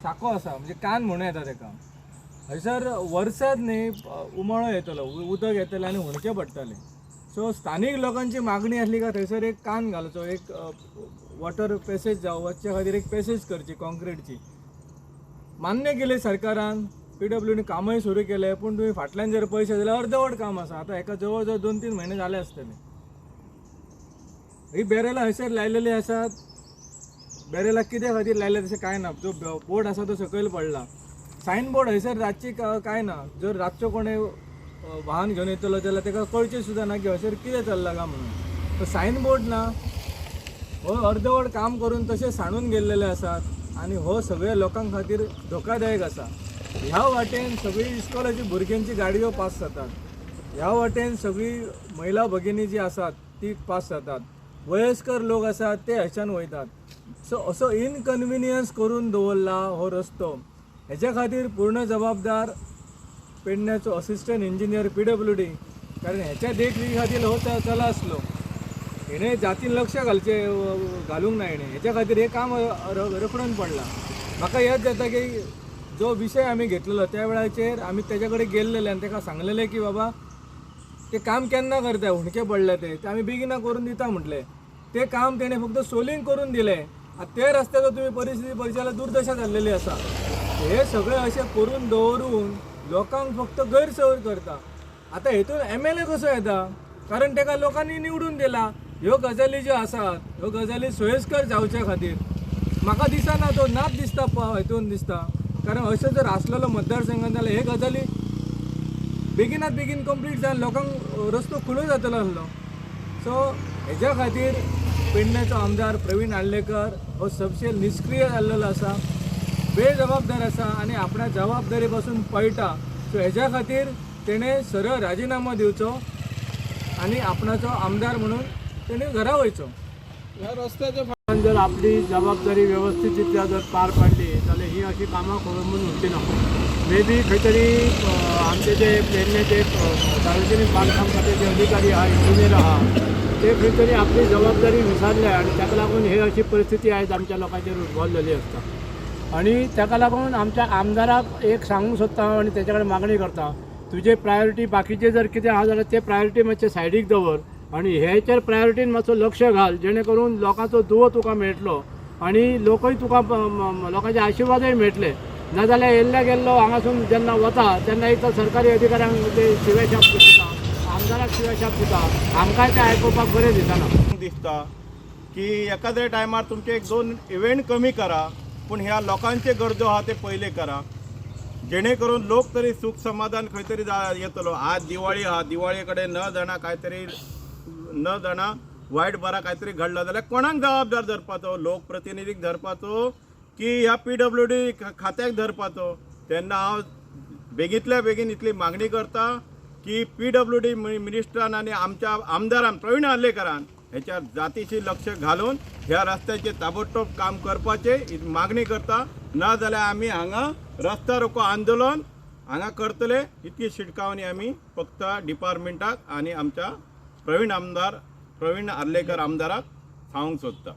साको आसा, म्हणजे कान म्हणूं येता तेका. हयसर वर्सात न्ही उमाळो येतलो, उदक येतलें आनी हुंडके पडटाले. सो स्थानीक लोकांची मागणी आसली काय थंयसर एक कान घालचो, एक वॉटर पॅसेज जावं वचचे खातीर एक पॅसेज करची कॉन्क्रिटची. मान्य केली सरकारान, पीडब्ल्यूडीन कामय सुरू केलें, पूण तुमी फाटल्यान जर पळयशे जाल्यार अर्दवट काम आसा. आतां हेका जवळ जवळ 2-3 म्हयने जाले आसतले. ही बॅरेलां हयसर लायलेली आसात. बॅरेलां कित्या खातीर लायले तशें कांय ना. जो बोर्ड आसा तो सकयल पडला. सायन बोर्ड हयसर रातची कांय ना. जर रातचो कोणें वाहन घेवन येतलो जाल्यार ताका कळचें सुद्दां ना की हयसर कितें चल्लां काय म्हणून. तो सायन बोर्ड ना. हो अर्दवट काम करून तशें सांडून गेल्लेले आसात आनी हो सगळ्या लोकां खातीर धोकादायक आसा. ह्या वाटेन सगळी इस्कॉलाची भुरग्यांची गाडयो पास जातात. ह्या वाटेन सगळी महिला भगिनी जी आसात ती पास जातात. वयस्कर लोक आसात ते हयच्यान वयतात. सो असो इनकन्विनियन्स करून दवरला हो रस्तो. हेच्या खातीर पूर्ण जबाबदार पेडण्याचो असिस्टंट इंजिनियर पीडब्ल्यूडी, कारण हेच्या देखरेखी खातीर हो चला आसलो. हेणें जातीन लक्ष घालचें घालूंक ना हेणें. हेच्या खातीर हें काम रखडून पडलां. म्हाका याद जाता की जो विशय आमी घेतलेलो त्या वेळाचेर आमी तेच्या कडेन गेल्लेले आनी ताका सांगलेलें की बाबा ते काम केन्ना करता, हुंडके पडले ते आमी बेगिना करून दिता म्हटलें. ते काम तेणें फक्त सोलिंग करून दिलें. आतां ते रस्त्याचो तुमी परिस्थिती पळयत जाल्यार दुर्दशा जाल्लेली आसा. हे सगळें अशें करून दवरून लोकांक फक्त गैरसोय करता. आतां हेतून एमएलए कसो येता, कारण ताका लोकांनी निवडून दिला. ह्यो गजाली ज्यो आसात ह्यो गजाली सोयस्कर जावचे खातीर म्हाका दिसना तो नाच दिसता हेतून दिसता. कारण अशें जर आसलेलो मतदारसंघान जाल्यार हे गजाली बेगिनात बेगीन कंप्लीट जावन लोकांक रस्तो खुलो जातलो आसलो. सो हेज्या खातीर पेडण्याचो आमदार प्रवीण आर्लेकर हो सबसे निश्क्रीय जाल्लेलो आसा, बेजबाबदार आसा आनी आपणा जबाबदारी पासून पळटा. सो हेज्या खातीर तेणें सरळ राजिनामो दिवचो आनी आपणाचो आमदार म्हणून तेणें घरा वयचो. ह्या रस्त्याच्या जर आपली जबाबदारी व्यवस्थितरित्या जर पार पाडली जाल्यार ही अशी कामां खोळंबून उरची ना. मे बी खंय तरी आमचे जे पेडण्याचे सार्वजनिक बांदकाम खात्याचे अधिकारी आहा, इंजिनियर आहा, ते खंय तरी आपली जबाबदारी विसरले आनी ताका लागून ही अशी परिस्थिती आयज आमच्या लोकांचेर उद्भव जाल्ली आसता. आनी ताका लागून आमच्या आमदाराक एक सांगूंक सोदता हांव आनी तेच्या कडेन मागणी करता, तुजे प्रायोरिटी बाकीचे जर कितें आहा जाल्यार ते प्रायोरिटी मातशे सायडीक दवर आनी हेचेर प्रायोरिटीन मातसो लक्ष घाल, जेणे करून लोकांचो दुवो तुका मेळटलो आनी लोकूय तुका लोकांचे आशिर्वादय मेळटले. नाजाल्यार येल्ल्या गेल्लो हांगासून जेन्ना वता तेन्ना एक तर सरकारी अधिकाऱ्यांक ते शिवेशाप दिता, आमदाराक शिवेशाप दिता, आमकांय ते आयकुपाक बरें दिसना. दिसता की एकाद्या टायमार तुमचे 1-2 इव्हेंट कमी करा, पूण ह्या लोकांचे गरजो आहा ते पयले करा, जेणे करून लोक तरी सूख समाधान खंय तरी येतलो. आज दिवाळी आहा, दिवाळे कडेन न जाणा काय तरी न जाणा वायट बरा काय तरी घडला जाल्यार कोणाक जबाबदार धरपाचो, लोकप्रतिनिधीक धरपाचो की ह्या पीडब्ल्यूडी खात्याक धरपाचो? तेन्ना हांव बेगींतल्या बेगीन इतली मागणी करता की पीडब्ल्यूडी मिनिस्टरान आनी आमच्या आमदारान प्रवीण आर्लेकरान हेच्या जातीशी लक्ष घालून ह्या रस्त्याचेर ताबडतोब काम करपाचें मागणी करता. ना जाल्यार आमी हांगा रस्ता रोको आंदोलन हांगा करतले. इतकी शिटकावणी आमी फक्त डिपार्टमेंटाक आनी आमच्या प्रवीण आर्लेकर आमदाराक सांगूंक सोदता.